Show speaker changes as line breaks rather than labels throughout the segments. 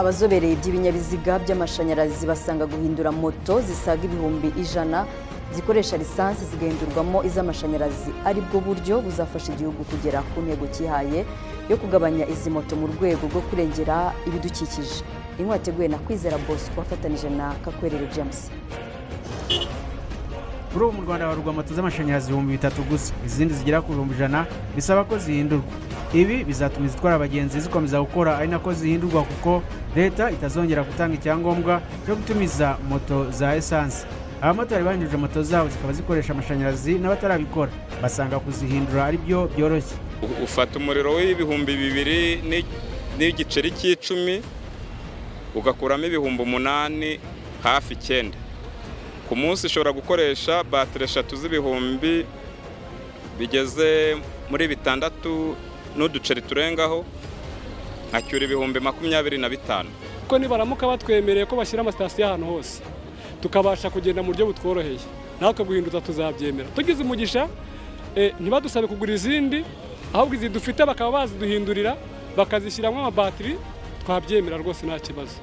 Abazobereye iby'ibinyabiziga by'amashanyarazi basanga guhindura moto zisaga 100,000 zikoresha lisansi zigahindurwamo iz'amashanyarazi ari bwo buryo buzafasha igihugu kugera ku ntego cyihaye yo kugabanya izi moto mu rwego rwo kurengera ibidukikije. Inkuru yateguwe na Kwizera Bosco afatanije na Kakwerere James.
Kuri ubu mu Rwanda habarurwa moto z'amashanyarazi 3000 gusa, izindi zigera ku 100,000 bisaba ko zihindurwa. Ibi bizatuma izitwara abagenzi zikomeza gukora ari nako zihindurwa, kuko leta itazongera gutanga icyangombwa cyo gutumiza moto za esanse. Abamotari bahinduje moto zabo zikaba zikoresha amashanyarazi n'abatarabikora basanga kuzihindura ari byo byoroshye.
Ufata umuriro w'2000 n'igiceri cy'icumi ugakuramo 8,000 hafi 9. Ku munsi ushobora gukoresha batiri 3 z'ibihumbi bigeze muri 6 n'uduceri turengaho, nkacyura 25,000.
Kuko nibaramuka batwemereye ko bashyira amasitasiyo ahantu hose tukabasha kugenda mu buryo butworoheye, natwe guhinduza tuzabyemera. Tugize umugisha ntibadusabe kugura izindi, ahubwo izi dufite bakaba baziduhindurira bakazishyiramo amabatiri, twabyemera rwose nta kibazo.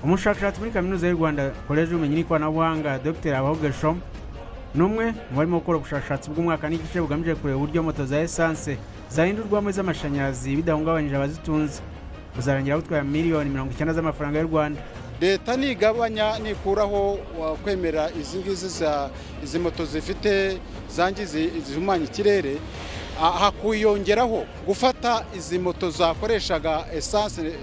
Umushakashatsi muri Kaminuza y'u Rwanda Koleji y'Ubumenyi n'Ikoranabuhanga Dr. Abaho ni umwe mu barimo gukora ubushakashatsi bw'umwaka n'igice bugamije kureba uburyo moto za esanse zahindurwamo iz'amashanyarazi bidahungabanyije abazitunze. Buzarangira butwaye miliyoni 90 z'amafaranga y'u Rwanda.
Leta nigabanya nikuraho kwemera izi ngizi izi moto zifite zangiza zihumanya ikirere, hakuyongeraho gufata izi moto zakoreshaga esanse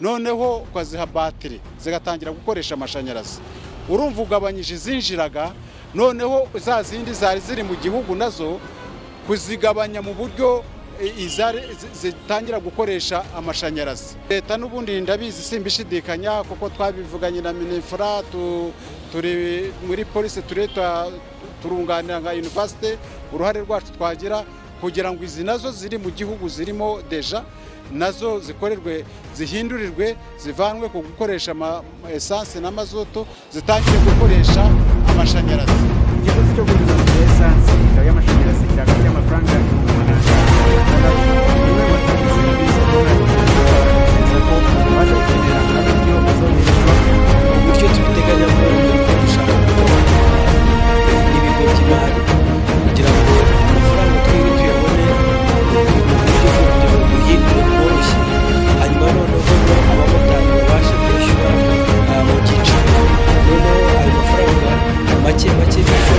noneho ukaziha batiri zigatangira gukoresha amashanyarazi. Urumva ugabanyije izinjiraga, noneho za zindi zari ziri mu gihugu nazo kuzigabanya mu buryo zitangira gukoresha amashanyarazi. Leta n'ubundi ndabizi simbishidikanya kuko twabivuganye na Minefra, turi muri polisi, turunganira nka university, uruhare rwacu twagira kugira ngo izi nazo ziri mu gihugu zirimo deja nazo zikorerwe, zihindurirwe, zivanwe ku gukoresha esanse na mazutu zitangire gukoresha amashanyarazi.
Ikiguzi cyo guhinduza moto ya esanse ikaba y'amashanyarazi kiri hagati y'amafaranga 8,600. Bimwe mu batanga serivisi ko bazakenera ari byo bazoherezwa.
Uburyo tubiteganya ko dushaka gukora n'ibigo by'imari kugira ngo amafaranga twebwe tuyabone mu buryo bwo kugira ngo duhindure bworoshye, hanyuma noneho abamotari babashe kwishyura mu byiciro, noneho ayo mafaranga make make bishyura.